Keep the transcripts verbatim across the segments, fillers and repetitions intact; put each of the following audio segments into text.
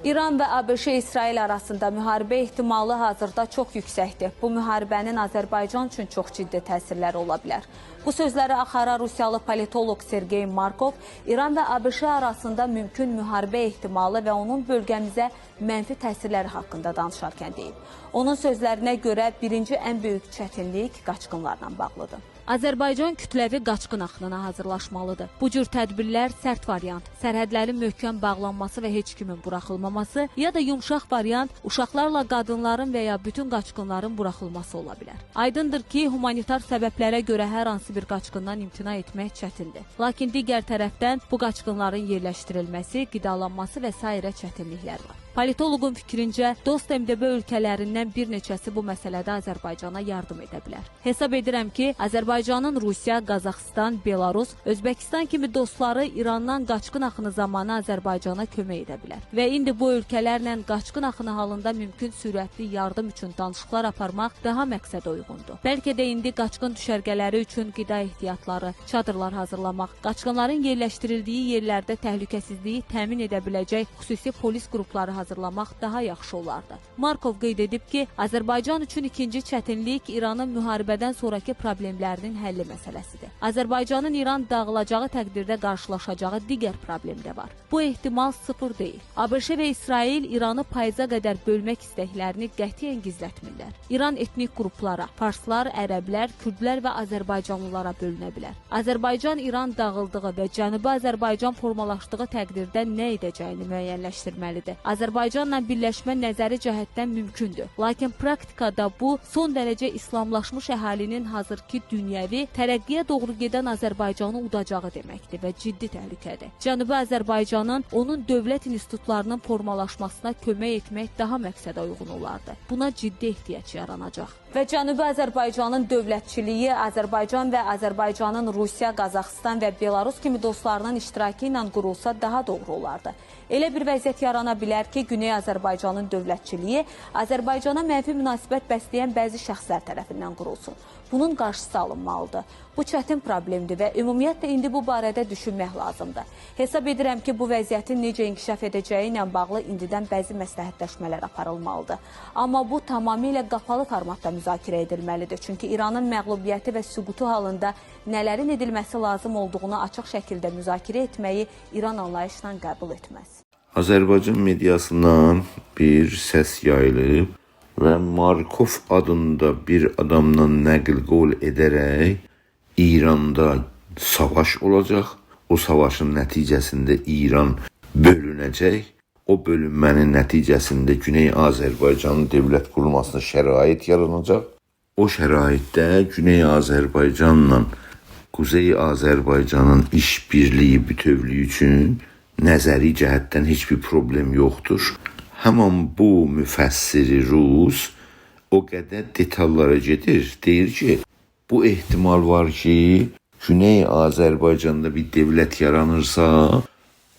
ایران و آ ب ش اسرائیل آراسیندا محاربه احتمالی حاضیردا چوخ یوکسکدیر. بو محاربه‌نین آذربایجان اوچون چوخ جدی تأثیرلری اولا بیلر. بو سؤزلری آخارا روسیالی پولیتولوق سرگئی مارکوف ایران و آ ب ش آراسیندا مومکون محاربه احتمالی و اونون بؤلگه‌میزه منفی تأثیرلری حاقیندا دانیشارکن دئییب. اونون سؤزلرینه گؤره، بیرینجی ان بؤیوک چتینلیک قاچقینلارلا باغلیدیر. آذربایجان کوتله‌وی قاچقین آخینینا حاضیرلاشمالیدیر. بو جور تدبیرلر سرت واریانت، سرحدلرین محکم باغلانماسی و هئچ کیمین بوراخیلماماسی، یا دا یومشاق واریانت اوشاقلارلا قادینلارین و یا بوتون قاچقینلارین بوراخیلماسی اولا بیلر. آیدیندیر کی، هومانیتار سببلره گؤره هر هانسی بیر قاچقیندان امتناع ائتمک چتیندیر. لاکین دیگر طرفدن بو قاچقینلارین یئرلشدیریلمه‌سی، قیدالانماسی و سایره چتینلیکلر وار. پولیتولوقون فیکرینجه، دوست M D B اؤلکه‌لریندن بیر نئچه‌سی بو مسئله‌ده آذربایجانا یاردیم ائده بیلر. حساب ائدیرم کی، آذربایجانین روسیا، قازاخیستان، بلاروس، اؤزبکیستان کیمی دوستلاری ایراندان قاچقین آخینی زامانی آذربایجانا کؤمک ائده بیلر. و ایندی بو اؤلکه‌لرله قاچقین آخینی حالیندا مومکون سرعتلی یاردیم اوچون دانیشیقلار آپارماق داها مقصده اویغوندور. بلکه ده ایندی قاچقین دوشرگه‌لری اوچون غذا احتیاطلاری، چادیرلار حاضیرلاماق، قاچقینلارین یئرلشدیریلدیگی یئرلرده تهلکه‌سیزلیگی تأمین ائده بیله‌جک خصوصی پلیس گروپلاری حاضیرلاماق داها یاخشی اولاردی. مارکوف قید ائدیب کی، آذربایجان اوچون ایکینجی چتینلیک ایرانین محاربه‌دن سونراکی پروبلئملرینین حلی مسئله‌سیدیر. آذربایجانین ایران داغیلاجاغی تقدیرده قارشیلاشاجاغی دیگر پروبلئم ده وار. بو احتمال صفر دئییل. آ ب ش و اسرائیل ایرانی پاییزا قدر بؤلمک ایستکلرینی قطعیاً گیزلتمیرلر. ایران ائتنیک گروپلارا، فارسلار، عربلر، کوردلر و آذربایجانلیلارا بؤلونه بیلر. آذربایجان ایران داغیلدیغی و جنوبی آذربایجان فورمالاشدیغی تقدیرده نه ائده‌جه‌یینی معین‌لشدیرمه‌لیدیر. آذربایجانلا بیرلشمه نظری جهتدن مومکوندور. لاکین پراکتیکادا بو سون درجه ایسلاملاشمیش اهالی‌نین حاضیرکی دونیوی، ترقی‌یه دوغرو گئدن آذربایجانی اوداجاغی دئمکدیر و جدی تهلکه‌دیر. جنوبی آذربایجانین، اونون دؤولت اینستیتوتلاری‌نین فورمالاشماسینا کؤمک ائتمک داها مقصده اویغون اولاردی. بونا جدی احتیاج یاراناجاق. و جنوبی آذربایجانین دؤولتچیلیگی آذربایجان و آذربایجانین روسیا، قازاخیستان و بلاروس کیمی دوستلاری‌نین اشتراکی ایله قورولسا داها دوغرو اولاردی. ائله بیر وضعیت یارانا بیلر کی، گونئی آذربایجانین دؤولتچیلیگی آذربایجانا منفی مناسبت بسله‌ین بعضی شخصلر طرفیندن قورولسون. بونون قارشیسی آلینمالیدیر. بو چتین پروبلئمدیر و عمومیتله ایندی بو باره‌ده دوشونمک لازیمدیر. حساب ائدیرم کی، بو وضعیتین نئجه انکشاف ائده‌جه‌یی ایله باغلی ایندیدن بعضی مصلحت‌لشمه‌لر آپاریلمالیدیر. آمما بو تمامیله قاپالی فورماتدا مذاکره ائدیلمه‌لیدیر. چونکی ایرانین مغلوبیتی و سقوطو حالیندا نه‌لرین ائدیلمه‌سی لازیم اولدوغونو آچیق شکیلده مذاکره ائتمه‌یی ایران آنلاییشلا قبول ائتمز. آذربایجان مئدیاسیندان بیر سس یاییلیب و مارکوف آدیندا بیر آدامدان نقل قول ائده‌رک ایراندا ساواش اولاجاق، او ساواشین نتیجه‌سینده ایران بؤلونه‌جک، او بؤلونمه‌نین نتیجه‌سینده گونئی آذربایجانین دؤولت قورولماسینا شرایط یاراناجاق. او شرایطده گونئی آذربایجانلا قوزئی آذربایجانین ایش‌بیرلیگی، بوتؤولویو اوچون نظری جهتدن هئچ بیر پروبلئم یوخدور. همان بو مفسر روس او قدر دئتاللارا گئدیر، دئییر کی، بو احتمال وار کی، گونئی آذربایجاندا بیر دؤولت یارانیرسا،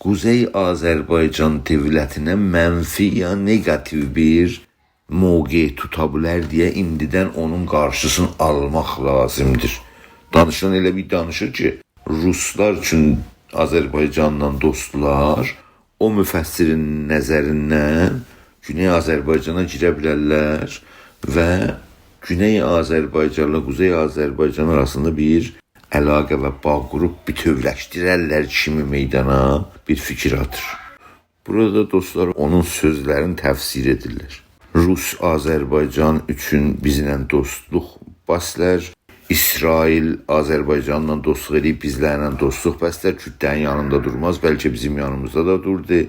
قوزئی آذربایجان دؤولتینه منفی یا نگاتیو بیر موقع توتا بیلر دئیه ایندیدن اونون قارشیسینی آلماق لازیمدیر. دانیشان ائله بیر دانیشیر کی، روسلار اوچون آذربایجانلا دوستلار، او مفسرین نظریندن گونئی آذربایجانا گیره بیلرلر و گونئی آذربایجانلا قوزئی آذربایجان آراسیندا بیر علاقه و باغ قوروب بوتؤولشدیررلر کیمی میدانا بیر فیکیر آتیر. بورادا دوستلار اونون سؤزلرینی تفسیر ائدیرلر. روس آذربایجان اوچون بیزله دوستلوق بسلر. اسرائیل آذربایجانلا دوستلوق ائدیب بیزلرله دوستلوق بسلر. کوردلرین یانیندا دورماز، بلکه بیزیم یانیمیزدا دا دوردو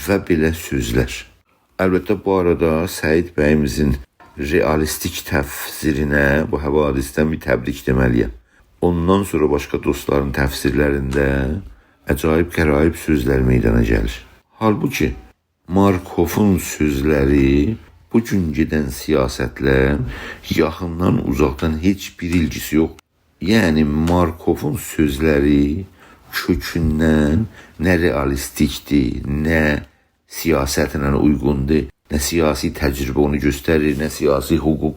و بئله سؤزلر. البته، بو آرادا سعید بییمیزین رئالیستیک تفسیرینه بو حوادثدن بیر تبریک دئمه‌لی‌یم. اوندان سونرا باشقا دوستلارین تفسیرلرینده عجایب غرایب سؤزلر میدانا گلیر. حالبوکی مارکوفون سؤزلری بو گون گئدن سیاستله یاخیندان، اوزاقدان هئچ بیر ایلگیسی یوخ. یعنی، مارکوفون سؤزلری کؤکوندن نه رئالیستیکدیر، نه سیاستله اویغوندور، نه سیاسی تجربه اونو گؤستریر، نه سیاسی حقوق.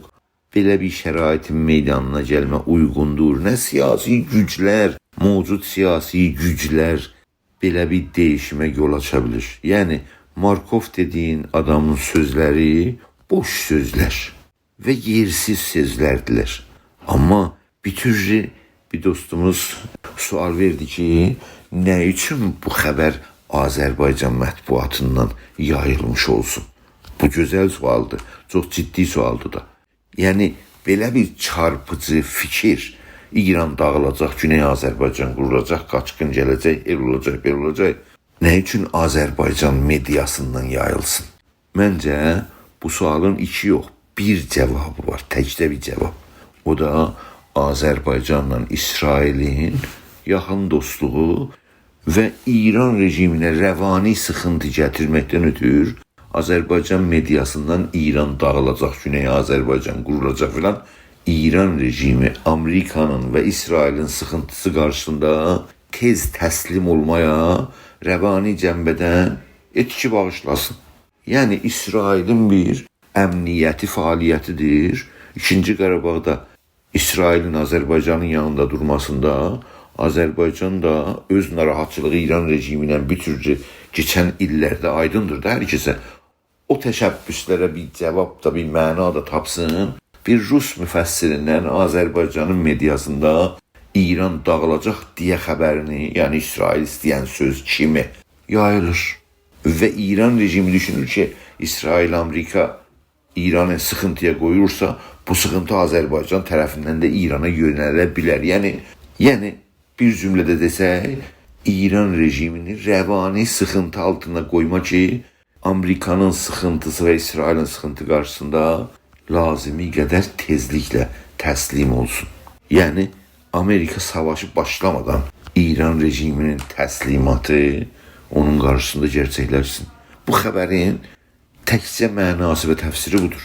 بئله بیر شرایطین میدانا گلمه اویغوندور. نه سیاسی گوجلر، موجود سیاسی گوجلر بئله بیر دییشیمه یول آچا بیلیر. یعنی، مارکوف دئدیگین آدامین سؤزلری بوش سؤزلر و یئرسیز سؤزلردیلر. آمما بیر تورلو بیر دوستوموز سؤال وئردی کی، نه اوچون بو خبر آذربایجان مطبوعاتیندان یاییلمیش اولسون؟ بو گؤزل سؤالدیر، چوخ جدی سؤالدیر دا. یعنی، بئله بیر چارپیجی فیکیر، ایران داغیلاجاق، گونئی آذربایجان قورولاجاق، قاچقین گله‌جک، ائله اولاجاق، بئله اولاجاق. نه اوچون آذربایجان مئدیاسیندان یاییلسین؟ منجه، بو سؤالین ایکی یوخ، بیر جاوابی وار، تکجه بیر جاواب. او دا آذربایجانلا اسرائیلین یاخین دوستلوغو و ایران رژیمینه روانی سیخینتی گتیرمکدن اؤتور آذربایجان مئدیاسیندان ایران داغیلاجاق، گونئی آذربایجان قورولاجاق فلان، ایران رژیمی آمریکانین و اسرائیلین سیخینتیسی قارشیسیندا تئز تسلیم اولمایا روانی جنبه‌دن ائتکی باغیشلاسین. یعنی، اسرائیلین بیر امنیتی فعالیتیدیر. ایکینجی قاراباغدا اسرائیلین آذربایجانین یانیندا دورماسیندا آذربایجان دا اؤز ناراحتچیلیغی ایران رژیمی ایله بیر تورلو کئچن ایللرده آیدیندیر دا هر کسه. او تشبثلره بیر جاواب دا، بیر معنا دا تاپسین. بیر روس مفسریندن آذربایجانین مئدیاسیندا ایران داغیلاجاق دئیه خبرینی، یعنی اسرائیل ایسته‌ین سؤز کیمی یاییلیر. و ایران رژیمی دوشونور کی، اسرائیل، آمریکا ایرانی سیخینتییا قویورسا، بو سیخینتی آذربایجان طرفیندن ده ایرانا یؤنله بیلر. یعنی، یعنی بیر جمله‌ده دئسک، ایران رژیمینی روانی سیخینتی آلتیندا قویما کی، آمریکانین سیخینتیسی و اسرائیلین سیخینتی قارشیسیندا لازیمی قدر تئزلیکله تسلیم اولسون. یعنی، آمریکا ساواشی باشلامادان ایران رژیمینین تسلیماتی اونون قارشیسیندا گئرچکلشسین. بو خبرین تکجه معناسی و تفسیری بودور.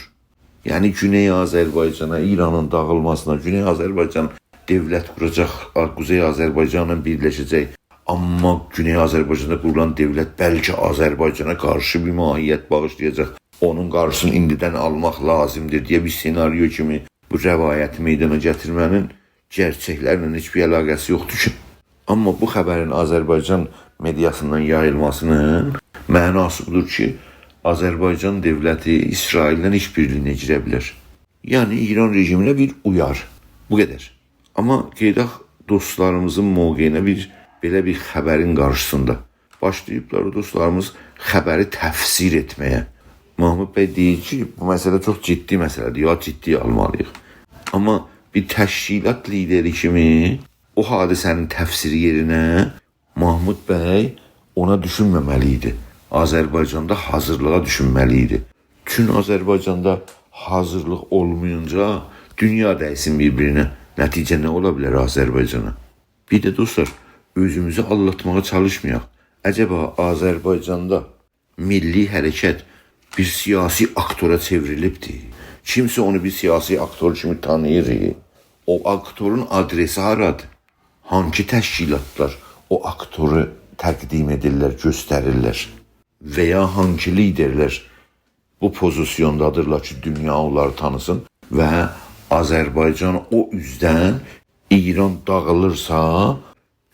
یعنی، گونئی آذربایجانا، ایرانین داغیلماسینا، گونئی آذربایجان دؤولت قوراجاق، آ، قوزئی آذربایجانلا بیرلشه‌جک. آمما گونئی آذربایجاندا قورولان دؤولت بلکه آذربایجانا قارشی بیر ماهیت باغیشلایاجاق. اونون قارشیسینی ایندیدن آلماق لازیمدیر دئیه بیر سناریو کیمی بو روایتی میدانا گتیرمه‌نین گئرچکلرله هئچ بیر علاقه‌سی یوخدور کی. آمما بو خبرین آذربایجان مئدیاسیندان یاییلماسی‌نین معناسی بودور کی، آذربایجان دؤولتی اسرائیلدن ایش‌بیرلیگینه گیره بیلر. یعنی، ایران رژیمینه بیر اویار. بو قدر. آمما قاییداق دوستلاریمیزین موقعینه بیر، بئله بیر خبرین قارشیسیندا. باشلاییبلار او دوستلاریمیز خبری تفسیر ائتمه‌یه. محمود بی دئییر کی، بو مسئله چوخ جدی مسئله‌دیر، یا جدی آلمالی‌ییق. آمما بیر تشکیلات لیدری کیمی او حادثه‌نین تفسیری یئرینه محمود بی اونا دوشونمه‌مه‌لی ایدی. آذربایجاندا حاضیرلیغا دوشونمه‌لی ایدی. چون آذربایجاندا حاضیرلیق اولمایینجا دونیا دیسین بیر-بیرینه. نتیجه نه اولا بیلر آذربایجانا؟ بیر ده دوستلار، اؤزوموزو آلداتماغا چالیشمایاق. عجبا آذربایجاندا میللی حرکت بیر سیاسی آکتورا چئوریلیبدی؟ کیمسه اونو بیر سیاسی آکتور کیمی تانیییر؟ او آکتورون آدرسی هارادیر؟ هانسی تشکیلاتلار او آکتورو تقدیم ائدیرلر، گؤستریرلر؟ و یا هانسی لیدرلر بو پوزیسیوندادیرلار کی، دونیا اونلاری تانیسین و آذربایجان او اوزدن ایران داغیلیرسا،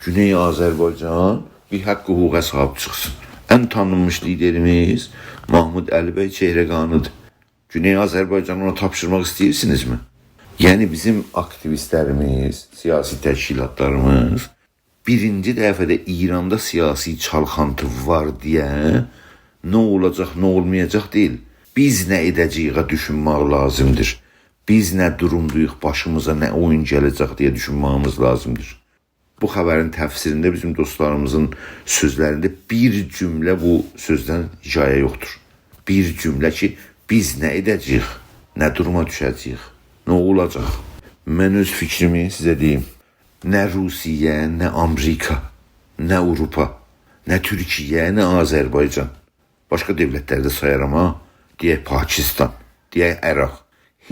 گونئی آذربایجان بیر حق حقوقا صاحیب چیخسین. ان تانینمیش لیدریمیز محمود علی بی چهرگانی‌دیر. گونئی آذربایجانی اونا تاپشیرماق ایسته‌ییرسینیزمی؟ یعنی بیزیم آکتیویستلریمیز، سیاسی تشکیلاتلاریمیز بیرینجی دفعه‌ده ایراندا سیاسی چالخانتی وار دئیه نه اولاجاق، نه اولمایاجاق دئییل. بیز نه ائده‌جه‌ییک دوشونمک لازیمدیر. بیز نه دورومداییق، باشیمیزا نه اویون گله‌جک دئیه دوشونمه‌ییمیز لازیمدیر. بو خبرین تفسیرینده بیزیم دوستلاریمیزین سؤزلرینده بیر جمله بو سؤزدن ژایه یوخدور. بیر جمله کی، بیز نه ائده‌جه‌ییک، نه دوروما دوشه‌جه‌ییک، نه اولاجاق. من اؤز فیکریمی سیزه دئییم. نه روسیه، نه آمریکا، نه آوروپا، نه تورکیه، نه آذربایجان. باشقا دؤولتلری ده سایارام ها. دئیک پاکستان، دئیک عراق.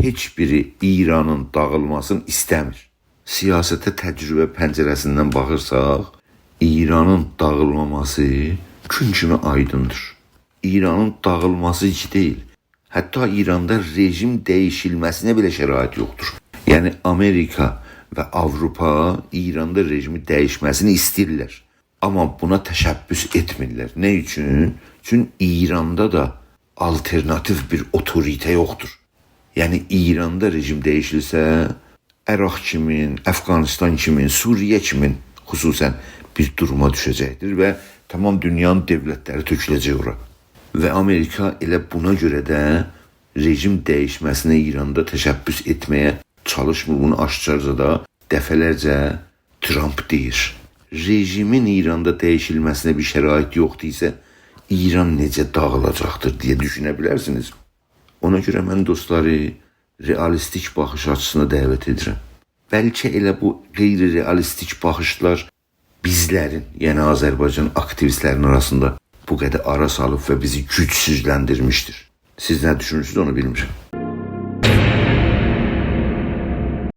هئچ بیری ایرانین داغیلماسینی ایسته‌میر. سیاسته تجربه پنجره‌سیندن باخیرساق، ایرانین داغیلماماسی گون کیمی آیدیندیر. ایرانین داغیلماسی هئچ دئییل. حتی ایراندا رژیم دییشیلمه‌سینه بئله شرایط یوخدور. یعنی آمریکا و آوروپا ایراندا رژیمی دییشمه‌سینی ایسته‌ییرلر. آمما بونا تشبث ائتمیرلر. نه اوچون؟ چون ایراندا دا آلترناتیو بیر اوتوریته یوخدور. یعنی ایراندا رژیم دییشیلسه، عراق کیمین، افغانستان کیمین، سوریه کیمین خصوصاً بیر دوروما دوشه‌جکدیر و تمام دونیانین دؤولتلری تؤکوله‌جک اورا. و آمریکا ائله بونا گؤره ده رژیم دییشمه‌سینه ایراندا تشبث ائتمه‌یه چالیشمیر. بونو آشکارجا دا دفعه‌لرجه ترامپ دئییر. رژیمین ایراندا دییشیلمه‌سینه بیر شرایط یوخدور ایسه، ایران نئجه داغیلاجاقدیر دئیه دوشونه بیلرسینیز. اونا گؤره من دوستلاری رئالیستیک باخیش آچیسینا دعوت ائدیرم. بلکه ائله بو غیر رئالیستیک باخیشلار بیزلرین، یعنی آذربایجان آکتیویستلرینین آراسیندا بو قدر آرا سالیب و بیزی گوجسوزلندیرمیشدیر. سیز نه دوشونورسونوز، اونو بیلمیرم.